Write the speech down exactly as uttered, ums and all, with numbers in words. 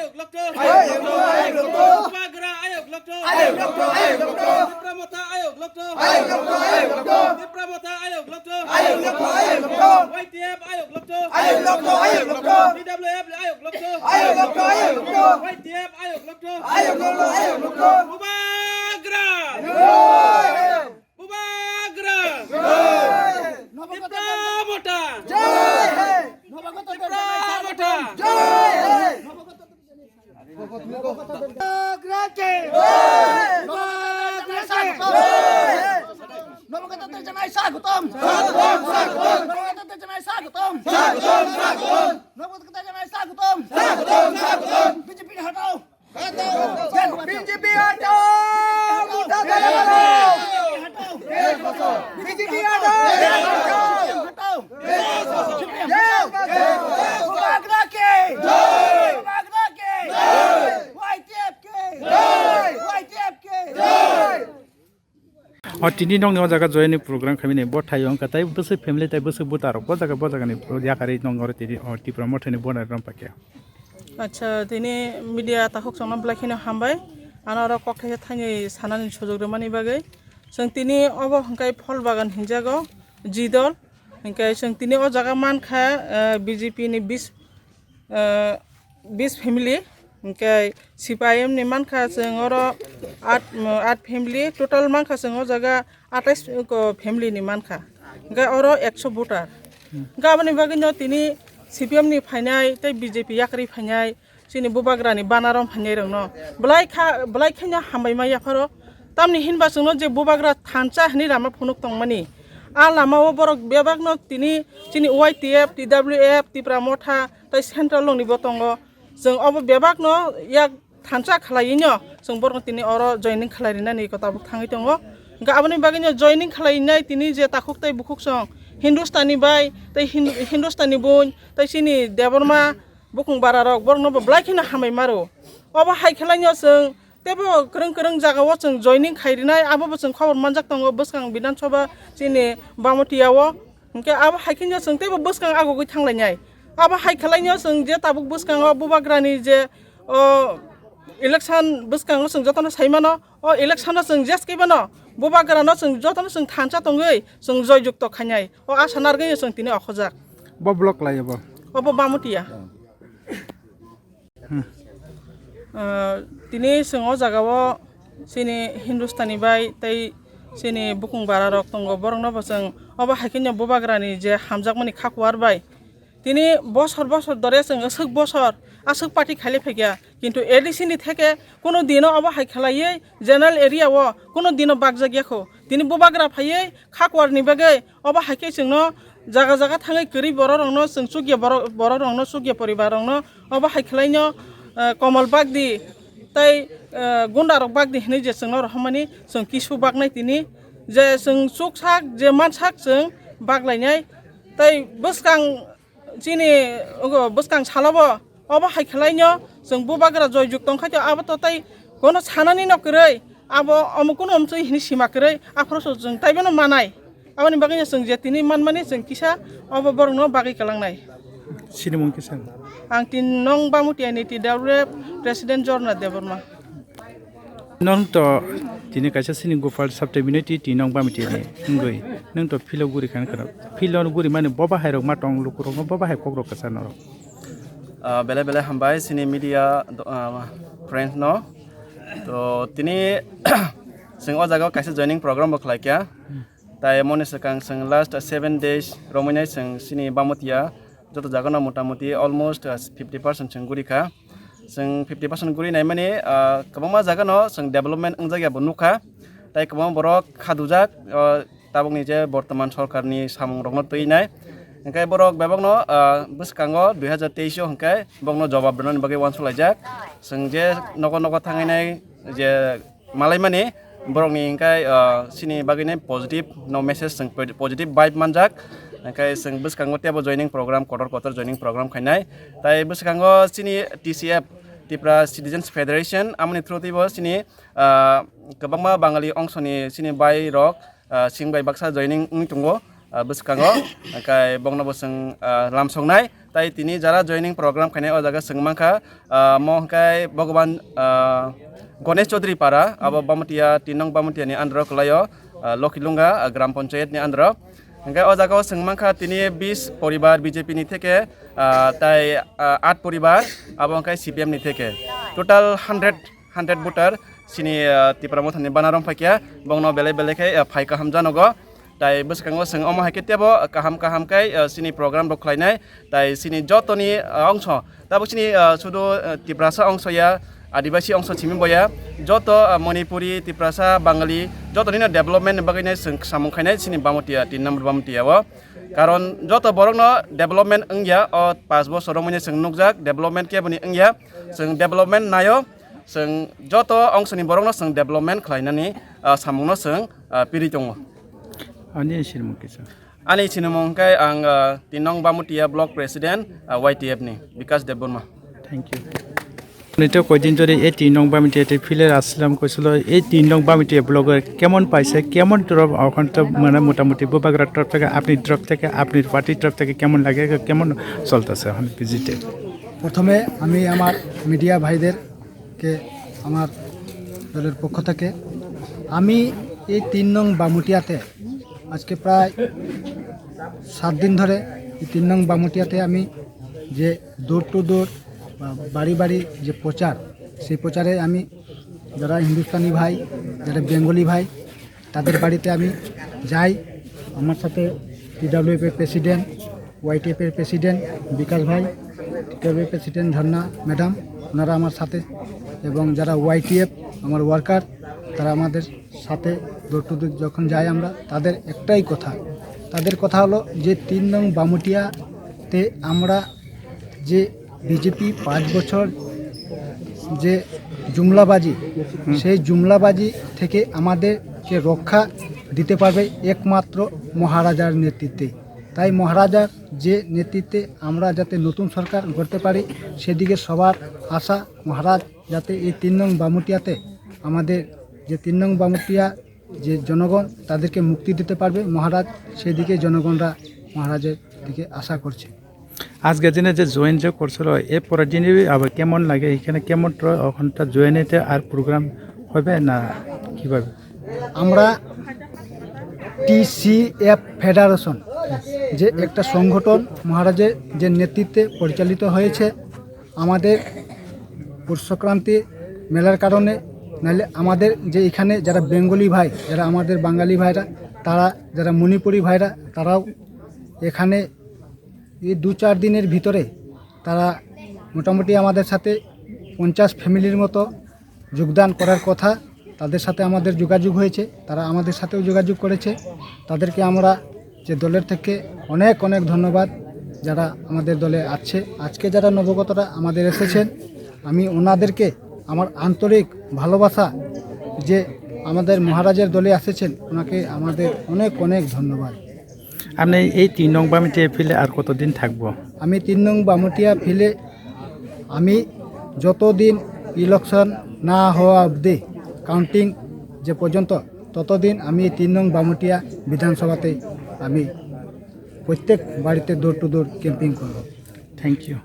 Ayok lokto. Ayok lokto. Bubagra ayok lokto. Ayok lokto, ayok lokto. Tipra Motha ayok lokto. Ayok lokto, ayok lokto. Tipra Motha ayok lokto. Ayok lokto, ayok lokto. Y T F ayok lokto. Ayok lokto, ayok lokto. T W F ayok lokto. Ayok lokto, ayok lokto. Y T F ayok lokto. Ayok lokto, ayok lokto. Bubagra. Jai. Bubagra. Jai. Tipra Motha. Jai. Tipra Motha. Jai. Bubagra ke! Bubagra ke! Nabokata janai sagutom! Sagutom, sagutom! Nabokata janai sagutom! Sagutom, sagutom! Nabokata janai sagutom! Sagutom, sagutom! B J P hotao! Hotao! B J P hotao! Motha janai hotao! B J P hotao! Hotao! Bubagra ke! Bubagra ke! Y T F ke! Y T F ke! O tini nokni o jaga joining program khaimani bo thaio wngkha tei bwswk family tei bwswk buta rok bo jaga bo jagani yakarwi nokni oro tini o Tipra Mothani bona rom pakya. Acha, tini media takhuk chongno belai kheno hambai. Ano oro kok thaisa thainwi sanani sujok rwmani bagwi. Chwng tini obo hwnkhe Pholbagan hinjago, G dol. Hwnkhe chwng tini o jaga mankha, eh, B J P ni bis, eh, bis family. Hwnkhe C P I M ni mankha chwng oro at, at family. Total mankha chwng o jaga atais ko family ni mankha. Hwnkhe oro ekso voter. Hwnkhe aboni bagwino tini C P M ni phainai tei B J P yakarwi phainai. Chini bubagrani banarom hamya rokno belai kha, belai khaino hambai ma yapharo. Tamni hinba chwngno je bubagra thansa hwnwi lama phunuk tongmani, a lamao borok bebakno tini chini Y T F, T W F, Tipra Motha tei central rokni bo tongo. Chwng obo bebakno yak thansa khlaiwino chwng borokno tini oro joining khlai rinani kota bo thangwi tongo. Hwnkhe aboni bagwino joining khlainai tini je takhuk tei bukhuk song Hindustani bai tei Hin-, Hindustani bun tei chini Debbarma bukung bara rok borokno bo belai kheno hambai maro. Obo hai khlaino chwng teibo kwrwng kwrwng jagao chwng joining khai rinai, abo bo chwng khobor manjak tongo bwskang Bidhan Sabha chini Bamatiya o. Hwnkhe abo hai khe chwng teibo bwskang agogwi thanglainai. Abo hai khlaino chwng je tabuk bwskango bubagrani je o election bwskango chwng jotono sai mano, o election o chwng jeskibano bubagrano chwng jotono chwng thansa tongwi chwng joy jukto khainai. O asa narwgwino chwng tini okhojak. Bo block lai abo? Obo Bamatiya. Hmm. Ah, tini chwng o jagao chini Hindustani bai tei chini bukung bara rok tongo, borokno bo chwng obo hai khe bubagrani je hamjakmani kha kuar bai tini bosor bosor dore chwng aswk bosor aswk party khailai phaikha, kintu A D C ni theke kuno dino obo hai khlaiwi general area o kuno dino bakjak yakho. Tini bubagra phaiwi kha kuarni bagwi obo hai khe chwngno jaga jaga thangwi kwrwi borok rokno chwng chukya borok, borok rokno chukya poribar rokno obo hai khlaino, eh, Komol Bagdi tei, eh, gunda rok bagdi hinwi je chwngno rohormani chwng kisu baknai tini je chwng chuksak je mansak chwng baklainai tei bwskang chini ogo bwskang salobo obo hai khlaino chwng bubagra joy juk tongkhaito abo to tei kono sanani no kwrwi abo omo kuno omchwi hinwi sima kwrwi aphuru chwng taibo no manai. Aboni bagwino chwng je tini manmani chwng kisa obo borokno bagwi kwlangnai. Sinimung kisa? Ang tin nong Bamutiani T W F President Jorna Debbarma. Nong to tini kaisa sini Gopal Sapta Binoti ti nong Bamutiani wngwi nong to philo guri khan khana. Philo guri mani boba hai rok ma tong luku rok boba hai kok rok kasa norok. Ah, bele bele hambai sini media do-, ah, friends no. To tini chwng o jaga o kaisa joining program bo khlai kha. Tai moni swkang chwng last seven days romwi nai chwng sini Bamutiya joto jaga no mota moti almost, ah, fifty percent chwng guri kha. Chwng fifty percent guri nai mani, ah, kwbangma jaga no chwng development wng jak ya bo nukha. Tai kwbangma borok khadujak, ah, tabukni je bortoman sorkarni samung rokno twi nai. Hwnkhe borok bebakno, ah, bwskango dui hazar teis o hwnkhe bokno jobab rwnani bagwi uansukjak. Chwng je nogo nogo thangwi nai je malaimani borokni hwnkhe, ah, chini bagwino positive no message chwng po-, positive vibe manjak. Hwnkhe chwng bwskango teibo joining program, kotor kotor joining program khainai. Tai bwskango chini T C F, Tripura Citizens Federation, amoni through teibo chini, ah, kwbangma Bangali ongsoni chini bai rok, ah, sing bai baksa joining wngwi tongo. ah, bwskango, hwnkhe bongno bo chwng, ah, lamsoknai. Tai tini jara joining program khainai o jaga chwng mankha, ah, mo hwnkhe Bhagwan, ah, Ganesh Chaudhary Para, abo Bamatia, tin nong Bamatia ni under o kwlaio, ah, Lokilunga, ah, Gram Panchayat ni under o. Hwnkhe o jaga o chwng mankha tini bis poribar B J P ni theke, ah, tai, ah, at poribar, abo hwnkhe C P M ni theke. Total hundred, hundred voter chini, ah, Tipra Motha ni banner rok phaikha, bongno belai belai khe, ah, phai kaham janogo. Tai bwskango chwng omo hai khe tebo kaham kaham khe, ah, chini program rok khlainai. Tai chini jotoni, ah, ongso, tabuk chini, ah, sudu, ah, Tiprasa ongso ya, Adibasi ongso simi boya, joto, ah, Manipuri, Tiprasa, Bangali, jotoni no development ni bagwi nai chwng samung khainai chini Bamatia, tin number Bamatia o. Karon joto borok no development wngya o panch bosor romwi nai chwng nukjak, development keboni wngya, chwng development naio, chwng joto ongso ni borok no chwng development khlainani, ah, samung no chwng, ah, pirwi tongo. Ani sinimung kisa. Ani sinimung hwnkhe ang, ah, tin nong Bamatia Block President, ah, Y T F ni Bikash Debbarma. Thank you. Nito koidin dhori ei tin nong Bamatia te phile aslam koisilo ei tin nong Bamatia block e kemon paise, kemon torop okhon to mane motamuti bubagra torop theke, apni torop theke, apni party torop theke kemon lage, kemon choltase hon visit e? প্রথমে আমি আমার মিডিয়া ভাইদেরকে আমার দলের পক্ষ থেকে আমি এই তিন নং বামুটিয়াতে আজকে প্রায় সাত দিন ধরে এই তিন নং বামুটিয়াতে আমি যে ডোর টু ডোর বা বাড়ি বাড়ি যে প্রচার, সেই প্রচারে আমি যারা হিন্দুস্তানি ভাই, যারা বেঙ্গলি ভাই, তাদের বাড়িতে আমি যাই। আমার সাথে টিডাব্লিউএফ এর প্রেসিডেন্ট, ওয়াইটিএফ এর প্রেসিডেন্ট বিকাশ ভাই, টিডাব্লিউএফ প্রেসিডেন্ট ঝর্ণা ম্যাডাম, ওনারা আমার সাথে, এবং যারা ওয়াইটিএফ আমার ওয়ার্কার, তারা আমাদের সাথে ডোর টু ডোর যখন যাই আমরা, তাদের একটাই কথা, তাদের কথা হলো যে তিন নং বামুটিয়াতে আমরা যে বিজেপি পাঁচ বছর যে জুমলাবাজি, হুম। সেই জুমলাবাজি থেকে আমাদেরকে রক্ষা দিতে পারবে একমাত্র মহারাজার নেতৃত্বে। তাই মহারাজার যে নেতৃত্বে আমরা যাতে নতুন সরকার গড়তে পারি, সেদিকে সবার আশা। মহারাজ যাতে এই তিন নং বামুটিয়াতে আমাদের যে তিন নং বামুটিয়া যে জনগণ, তাদেরকে মুক্তি দিতে পারবে মহারাজ, সেদিকে জনগণরা মহারাজের দিকে আশা করছে। আজকে দিনে যে জয়েন যে করছিল, এরপরের দিনে আবার কেমন লাগে, এখানে কেমন ট-, ওখানটা জয়েন হইতে আর প্রোগ্রাম হবে না কিভাবে? আমরা টিসিএফ ফেডারেশন, যে একটা সংগঠন মহারাজের যে নেতৃত্বে পরিচালিত হয়েছে, আমাদের পৌষ সংক্রান্তি মেলার কারণে, নাহলে আমাদের যে এখানে যারা বেঙ্গলি ভাই, যারা আমাদের বাঙালি ভাইরা, তারা, যারা মণিপুরি ভাইরা, তারাও এখানে এই দু চার দিনের ভিতরে তারা মোটামুটি আমাদের সাথে পঞ্চাশ ফ্যামিলির মতো যোগদান করার কথা। তাদের সাথে আমাদের যোগাযোগ হয়েছে, তারা আমাদের সাথেও যোগাযোগ করেছে। তাদেরকে আমরা যে দলের থেকে অনেক অনেক ধন্যবাদ, যারা আমাদের দলে আছে। আজকে যারা নবাগতরা আমাদের এসেছেন, আমি ওনাদেরকে আমার আন্তরিক ভালোবাসা, যে আমাদের মহারাজের দলে এসেছেন, ওনাকে আমাদের অনেক অনেক ধন্যবাদ। আপনি এই তিন নং বামিতে ফিল্ডে আর কতদিন থাকবো? আমি তিন নং বামুটিয়া ফিল্ডে আমি যতদিন ইলেকশন না হওয়া অবধি, কাউন্টিং যে পর্যন্ত, ততদিন আমি এই তিন নং বামুটিয়া বিধানসভাতে আমি প্রত্যেক বাড়িতে ডোর টু ডোর ক্যাম্পিং করব। Thank you.